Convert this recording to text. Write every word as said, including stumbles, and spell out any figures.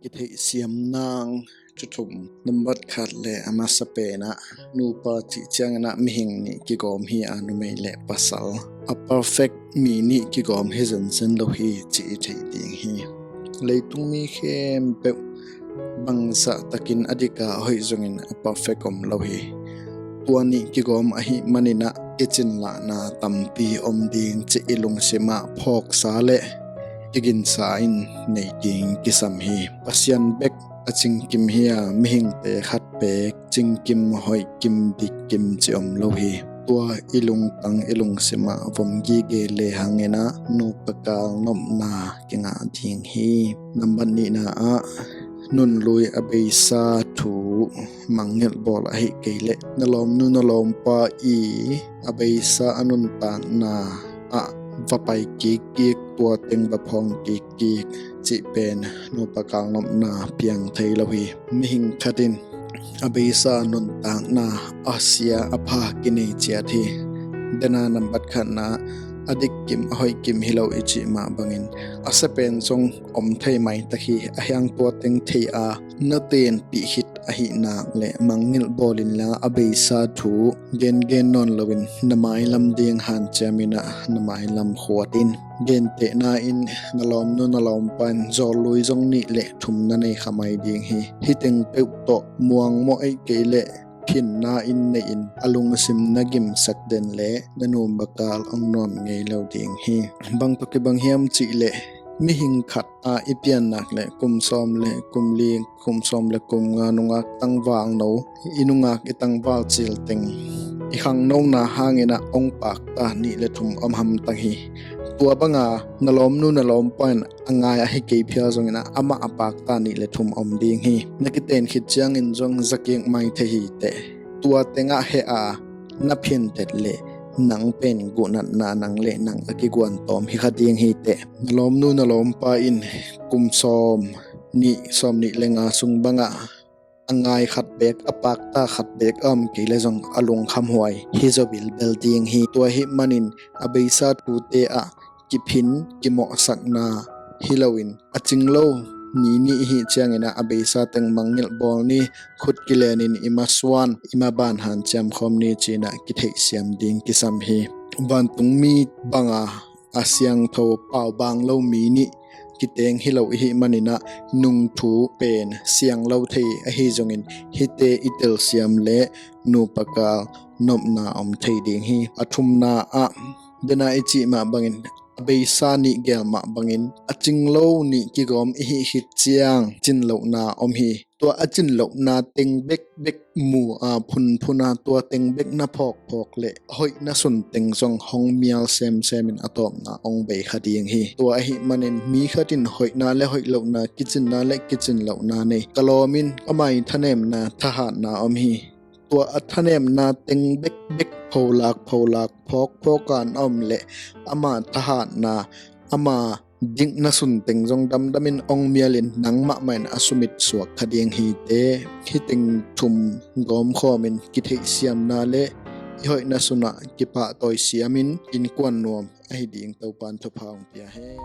Kitheihsiam nang thu thum. Nambat khat le a masa penah nupa cih cianginah mihing nih kigawm hi a, numei le pasal. A perfect mi nih kigawm hi zenzen lo hi cih i theih ding hi. Leitung mi khempeuh bangzah takin a dika a hoih zongin a perfect om lo hi. Tua nih kigawm ahih maninah i cinlahna tampi om ding cih i lungsimah phawksa le i ginsa in nei ding kisam hi. Pasian bek a cingkim hi a, mihingte khat pek cingkim, hoihkim, dikkim ci om lo hi. Tua i lungtang i lungsimah vom gige le hanginah nupa kal nopna kingah ding hi. Nambat nihna ah nunlui a beisa thu mangngilh bawl ahih kei leh na lawmnu na lawmpa i a beisa a nuntakna ah va pai kikkik, tua teng va phawng kikkik cih pen nupa kal nopna piang thei lo hi. Mihing khat in a beisa nuntakna a sia a pha kinei ciat hi. Dena nambat khatna a dikkim a hoihkim hi lo i cih mah bangin a sia pen zong om thei maitak hi. A hiang tua teng thei a na tenpih khit ahih nak le mangngilh bawl inla a beisa thu gengen nawn loin na mailam ding hanciam inah na mailam khuat in. Gentehna in na lawmnu na lawmpa in zawllui zong nih le thum na nei kha mai ding hi. Hih teng peuh tawh muangmawh ahih kei leh phinna in nei in a lungsim na gimsak den le na nupa kal ong nuam ngei lo ding hi. Bang tawh kibang hiam cih leh mihing khat a i piannak le kum sawm le kum li, kum sawm le kum nga nungak tangvalno, i nungak i tangval cil teng i khangnona hanginah ong pakta nih le thum om hamtang hi. Tua banga na lawmnu na lawmpa in a ngai ahi kei phial zonginah amah a pakta nih le thum om ding hi. Na kiten khit ciangin zong zakik mai thei hi teh. Tua tengah heh a na phintet le nang pen guhnatna nang le nang a kiguan tawm hi kha ding hi teh. Na lawmnu na lawmpa in kum sawm nih, sawm nih le nga sung bangah a ngai khat beek, a pakta khat beek a om kei le zong a lungkhamhuai hi zo bilbel ding hi. Tua hih manin a beisa thute ah kiphin kimawhsakna hi loin a cing lo ni nih i hih cianginah a beisa teng mangngilh bawl ni, khut kilenin i masuan i maban hanciam khawm ni cinah kitheihsiam ding kisam hi. Vantungmi banga a siangtho paubang lo mi nih kiteng hi lo i hih maninah nungthu pen siang lo thei ahi zongin hihte i telsiam le nupa kal nopna om thei ding hi. A thumna ah dena i cih mah bangin a beisa nih gel mah bangin a cing lo nih kigawm i hih khit ciang cinlohna om hi. Tua a cinlohna teng bekbek mu a phunphun a tua teng bek na phawkphawk le hoih na sun teng zong hong mial semsemin a tawpna ong bei kha ding hi. Tua ahih manin mi khat in hoihna le hoih lohna, kicinna le kicin lohna nei ka lawmin amah i thanemna thahatna om hi. Tua a thanemna teng bekbek pholak pholak phawkphawk a na om le ama thahatna, ama dikna sun teng zong damdamin ong mialin nangmah mah in a sumit suak kha ding hi teh. Hih teng thum gawmkhawmin kitheihsiamna le i hoihna sunah kipahtawi siamin innkuan nuam ahi ding Topan thupha hong pia hen.